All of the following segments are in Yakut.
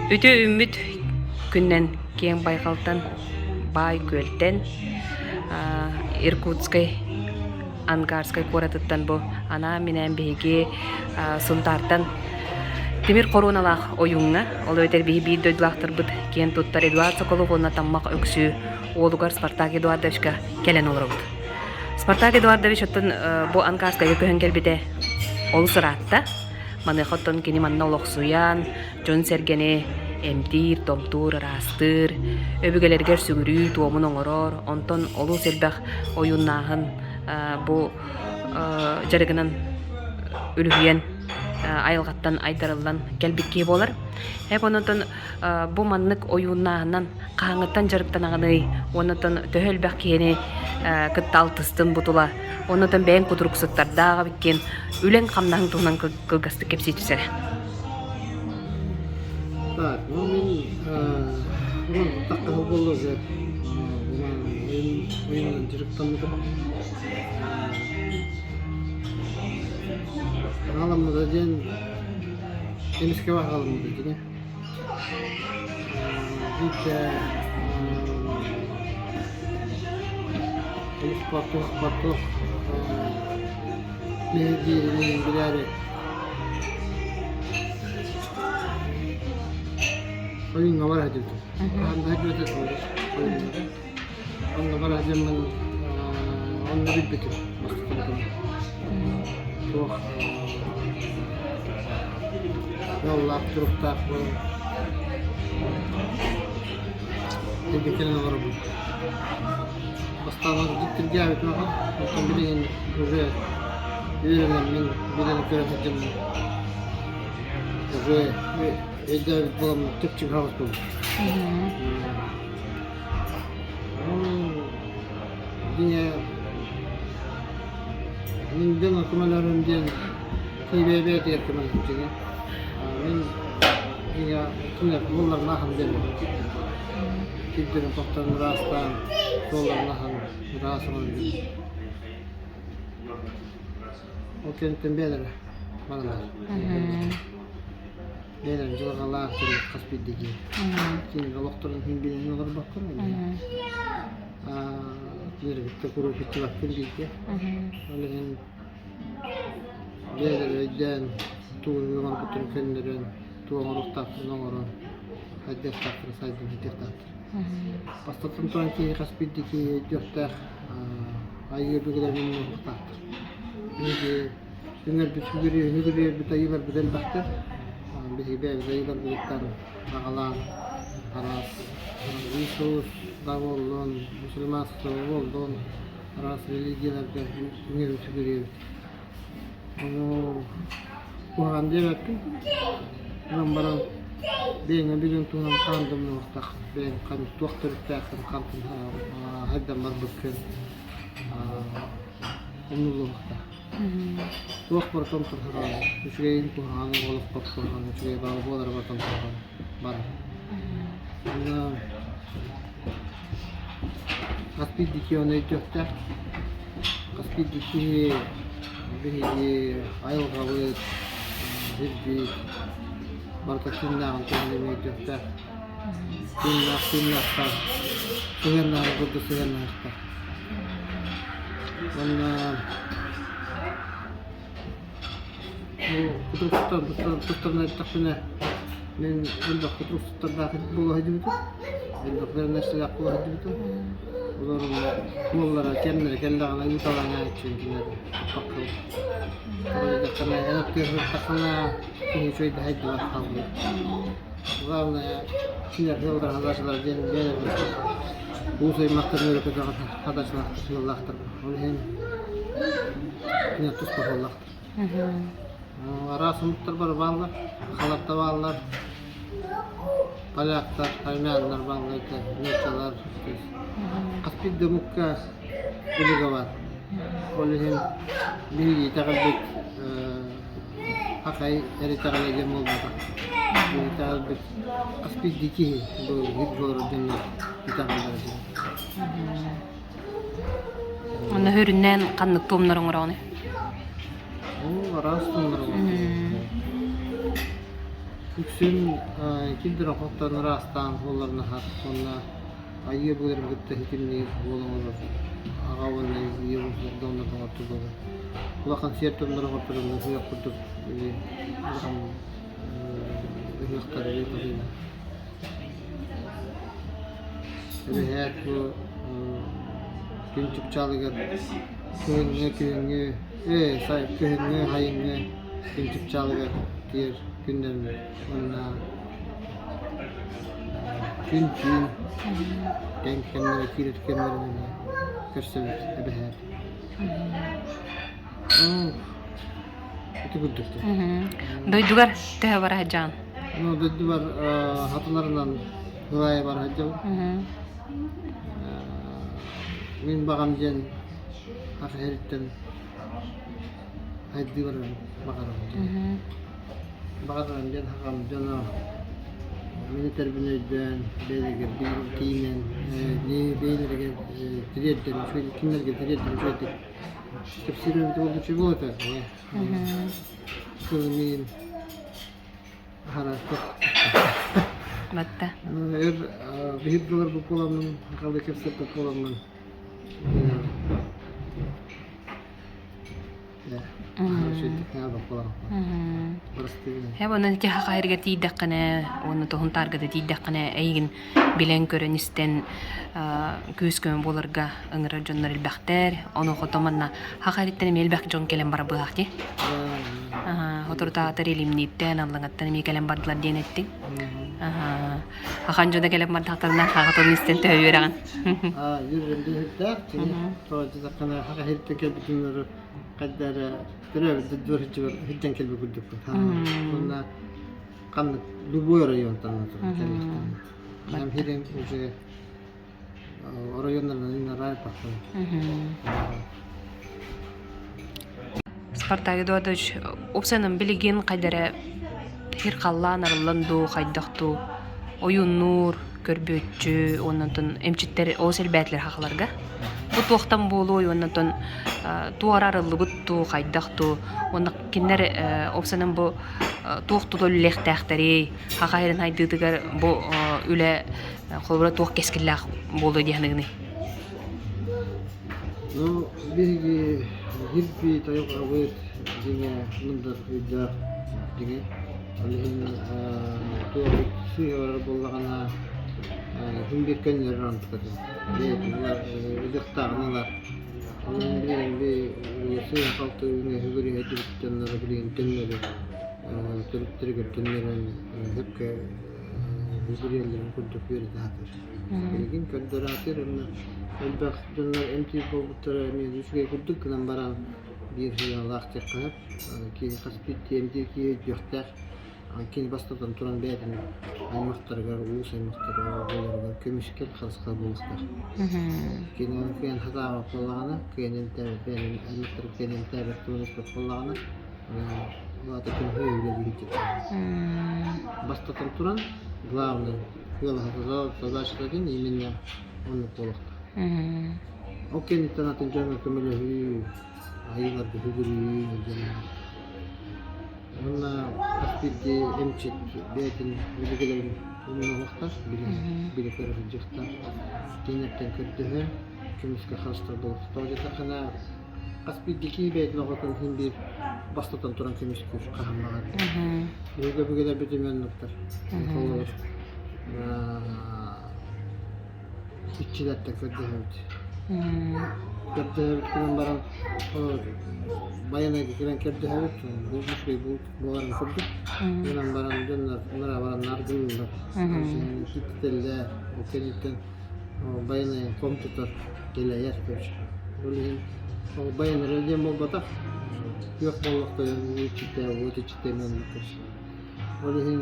Үтүө үүммүт күнүнэн киэҥ байҕалтан, баай күөлтэн, Иркутскай Ангарскай куоратыттан бу анаан-минээн биһиги Сунтаартан тимир хоруоналаах ойууҥҥа, ол эбэтэр биһи биир дойдулаахтарбыт киэн туттар Эдуард Соколов уонна Таммах Өксүү уолугар Спартак Эдуардовичка кэлэн олоробут. Спартак Эдуардович оттон бу Ангарскайга көһөн кэлбитэ олус ыраатта. Маныаха оттон кини манна олохсуйан, дьон-сэргэни эмтиир, томтуур, ыраастыыр, өбүгэлэригэр сүгүрүү туомун оҥорор, онтон олус элбэх ойууннааһын бу дьарыгынан үлүһүйэн айылҕаттан айдарыллан кэлбит киһи буолар. Эп онон бу маннык ойууннааһынан хаһааҥҥыттан дьарыктанаҕыный уонна төһө элбэх киһини кытта алтыстын бу тула уонна бэйэҥ кутуруксуттардаах эбиккин үлэҥ-хамнаһыҥ туһунан кылгастык кэпсии түсэрэ. Так, ну мин уран тахха буолла уже ойунан дьарыктаммытым. Халаммыта диэн эмискэ халаммыта дьиҥэ. Биирдэ олус мэһэйдиирин билээри ойууҥҥа бара сылдьыбытым. Хаһан да сылдьыбата ойууҥҥа. Онно бара сылдьаммын онно билбитим бастакы туран. Туох ыаллаах туруктаах буолан эргэ кэлэн олоробун. Бастаан дьиктиргээбитим ахан, онтон билигин уже үөрэнэммин, билэн көрө сылдьаммын уже өйдөөбүт буоламмын чэпчэки соҕус буолбут. Дьиҥэ мин дьоно көмөлөрүм диэн киибэ бэйэтигэр көмөлөһүм дьиҥэ. Мин дьиҥэ кинилэр буолларына аһан биэрбитим. Сирдэрин тохторун ыраастаан, суолларын аһан, ыраас оҥорон биэрбитим. Ол кэнниттэн бэйэлэрэ бараллар. Бэйэлэрин дьылҕалаах дьон хас биирдии киһи. Кинилэр олохторун иһин билэн олорбоккун кинилэри кытта куруук сылдьыбаккын бииргэ. Ол иһин бэйэлэрэ өйдөөн тугу оҥорбуттарын көннөрөн, тугу оҥоруохтаахтарын оҥорон, хайдыахтаахтарын сайдан иһиэхтээхтэр. Бастатан туран киһи хас биирдии киһи өйдүөхтээх, айыы өбүгэлэрин умнуохтаахтар. Биһиги Үҥэрбит үгүрүөрбүт айыыларбыт элбэхтэр. Биһиги бэйэбит айыыларбытыттан аҕалаан араас Иисус да буоллун, мусульманство буоллун, араас религияларга үҥэбит үгүрүөбүт. Ону куһаҕан диэбэппин. Онон баран бэйэҥ билин туһунан хаан да умнуохтаах, бэйэҥ туох төрүттээххин хантан хайдан барбыккын умнуллубахтаах. Туох барытын турһаҕан, үчүгэйин куһаҕанын олоххо куһаҕан, үчүгэй баҕа буолара барытын турһаҕан барар. Онно хас биирдии киһи ону өйдүөхтээх. Хас биирдии киһи биһиги айылҕабыт, сирбит барыта тыыннааҕын туһунан эмиэ өйдүөхтээх. Тыыннаах тыыннаахтаах, сыһыаннаһар курдук сыһыаннаһыахтаах. Уонна бу кутуруктар тустарынан эттэхпинэ, мин элбэх кутуруктардаах буола сылдьыбытым. Элбэх бэринэрсэлээх буола сылдьыбытым. Олор суоллара, кэмнэрэ кэллэҕинэ ыыталаан аайыччы кинилэр туппакка тоҕо диэтэххинэ, эн аттыгар сырыттаххына киһи үчүгэй да сайдыбат хаалбыт. Главное, кинилэр ыаллар хадашылар диэн бэйэлэрин уус аймахтарын өрө көтөҕөр хадашылаахтар сыаллаахтар. Ол иһин кинилэр туспа суоллаахтар. Араас омуктар бары бааллар, сахалар да бааллар, поляктар, армяннар бааллар, нууччалар, то есть хас биирдии омукка өлүгэ бар. Ол иһин биһиги итэҕэлбит Хахай эр итэҕэлэ диэн буолбатах. Бу итэҕэлбит хас биирдии киһи бу олорор дьоннор итэҕэллэрэ диэн. Онно сүрүннээн ханнык туомнар оҥороҕунуй? Оо, араас туомнар оҥордум. Үксүн ким да хотон ыраастаан буолларына уонна айыы өбүгэлэрин кытта ситимниир буола оҥорор аҕа уонна ийэ дьоннор оҥортуллар. Улахан сиэр-туомнары оҥортороллор ыһыах курдук улахан ыһыахтары ыыталыыллар. Эбэһээт бу күн чыпчаалыгар кыһыҥҥы күһүҥҥү кыһыҥҥы сайыҥҥы күн чыпчаалыгар тиийэр күннэрин уонна күн-түүн тэҥ кэмнэрэ киирэр кэмнэрин көрсөбүт эбэһээт. Ити курдук. Дойдугар төһө бара сылдьаҕын? Ну, дойдубар хатыларынан Ылаайа бара сылдьабын. Мин баҕам диэн хас иһэриттэн хайдыы барарын баҕарабын диэн. Баҕарарым диэн хахам дьоно мин этэрбин өйдөөн, бэйэлэригэр тиийинэн, бэйэлэригэр тириэрдэн, кинилэргэ тириэрдэн үчүгэйдик кэпсиир эбит буолбут буолуо этэ. Кылымиин Батта. Өр биһир дылар бу буоламмын, халы кэпсэппит буоламмын. Һэ онон ити хахайырга тиийдэххинэ уонна тоһун тааргата тиийдэххинэ эйигин билэн көрөн истэн күүс-көмө буоларга ыҥырар дьоннор элбэхтэр. Ону хото манна хахайрыттан эмиэ элбэх дьон кэлэн бара быһаах дии. Соторутаатар илимнииттэн, аллаҥаттан эмиэ кэлэн бардылар диэн эттиҥ. Хахан дьоно кэлэн бардахтарына хаҕатын истэн төһө үөрэҕин. Үөрэн биһирдээх, тоҕо хаха кэлбитин хайда эрэ төрөөбүт дойдубар сылдьан кэлбит курдукпун. Уонна ханнык любой районтан кэллэхтэринэ. Нам хирин уже оройуоннарынан арай пахтан. Спартак Эдуардович, уопсайынан билигин хайда эрэ сир халлаан арыллан дуу, хайдах дуу ойууннуур, көрбүөччү уонна онтон эмчиттэр олус элбээтилэр хахаларга. Бу туохтан буолуой уонна онтон туох арыллыбыт дуу, хайдах дуу уонна кинилэр уопсайынан бу туох тута үлэлиэхтээхтэрий, хаха сирин хайдыытыгар бу үлэ холобура туох кэскиллээх буолуо дии саныгыный? Ну, биһиги кирпи тойук дьиҥэ мындыр өйдөөх дьиҥэ. Ол иһин туох сыыһа барар буоллаҕына күн биир көннөрөр онтукатын. Бэйэтин ыдыктааҕын ылар. Онон билигин би сыыһа-халты үҥэһи көрүһэ дьонноро билигин төннөрү төрүттэригэр төннөрөн сөпкө үгүрүйэллэрин курдук үөрэтэ сатыыр. Билигин көрдөрө сатыыр уонна элбэх дьоннор эмтиир буолбуттара эмиэ үчүгэй курдук гынан баран биир сыаналаах диэххэ сөп. Киһи хас биирдии эмтиир киһи өйдүөхтээх. Кини бастатан туран бэйэтин аймахтарыгар, уус аймахтарыгар, оҕолоругар көмүскэл харысхал буолуохтаах. Кини ону кыайан сатаабат буоллаҕына, кыайан эмтээбэт, бэйэтин аймахтарын кыайан эмтээбэт туһун буоллаҕына, ол аата кини үлэлиир Бастатан туран, главный ыалаһа задача диэн именно оннук буолуохтаах. Ол кэнниттэн атын дьоҥҥо көмөлөһүү, айыыларга сүгүрүйүү диэн Уонна хас биирдии эмчит бэйэтин өбүгэлэрин умнуохтаах, билэ көрө сылдьыахтаах. Кинилэртэн көрдөһөн, көмүскэ харыстар буолуохтаах. Тоҕо диэтэххинэ, хас биирдии киһи бэйэтин оҕотун иһин биир бастатан туран көмүскүүр хаһан баҕар. Биһиги өбүгэлэрбит эмиэ оннуктар. Холобур, иччилэртэн көрдөһөбүт. Көрдөһөбүт гынан баран, байанайга кэлэн көрдөһөбүт, бу үчүгэй буоларын курдук. Гынан баран дьоннор ыныраа баран наар гыннылар. Киттэллэр, ол кэнниттэн байанайын хом тутар, кэлэйэр короче. Ол иһин ол байанайа диэн буолбатах, күөх боллох тойон иччитэ, уот иччитэ эмиэ оннук короче. Ол иһин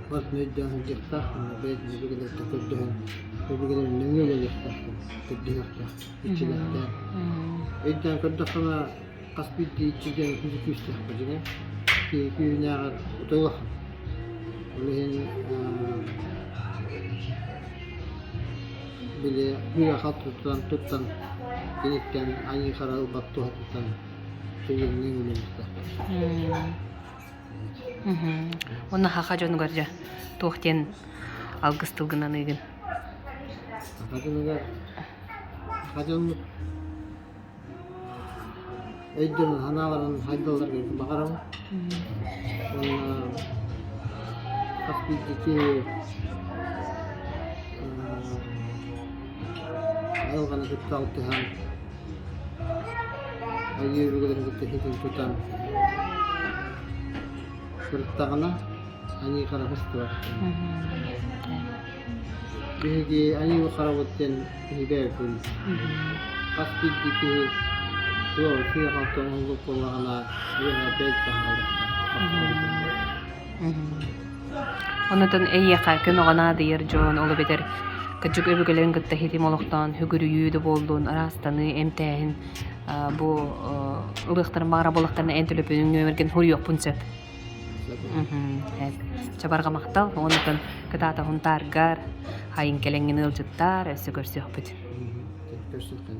барытын өйдөөн сылдьыахтаах, бэйэтин өбүгэлэриттэн көрдөһөн, өбүгэлэрин нөҥүө үлэлиэхтээх, көрдөһүөхтээх, иччилэхтээх. Өйдөөн көрдөххүнэ, хас биирдии иччи диэн киһи күүстээх дьиҥэ. Киһи күүһүнээҕэр отой улахан. Ол иһин били күрэ-хал туттан, туттан киниттэн айыы-хара ылбат туһатыттан сыйыҥныын үлэлиэхтээх. Уонна хаха дьонугар дьэ туох диэн алгыс тылгын аныыгын? Саха дьонугар саха дьоммут өйдөрүн, санааларын сайдалларыгар баҕарабын. Уонна хас биирдии киһи айылҕаны кытта алтыһан, айыы өбүгэлэрин кытта ситим тутан сырыттаҕына аньыы хара быстыбат. Биһиги аньыы харабыт диэн биһиги бэйэбит Хас биирдии киһи туох сыыһа-халты оҥоһуллубут буоллаҕына, үөһэ бэл таһаарыахтаах. Онотон эйиэхэ көмөҕө наадыйар дьон, ол эбэтэр кырдьык өбүгэлэрин кытта ситим олохтоон сүгүрүйүү да буоллун, ыраастаныы, эмтээһин бу ылыахтарын баҕара буоллахтарына эн төлөпүөнүҥ нүөмэргин суруйуохпун сөп. Чабарга махтал, онтон кытаата Һунтааргар, хайын кэлэҥҥин ыалдьыттаар, өссө көрсүөхпүт. Көрсүөххэ.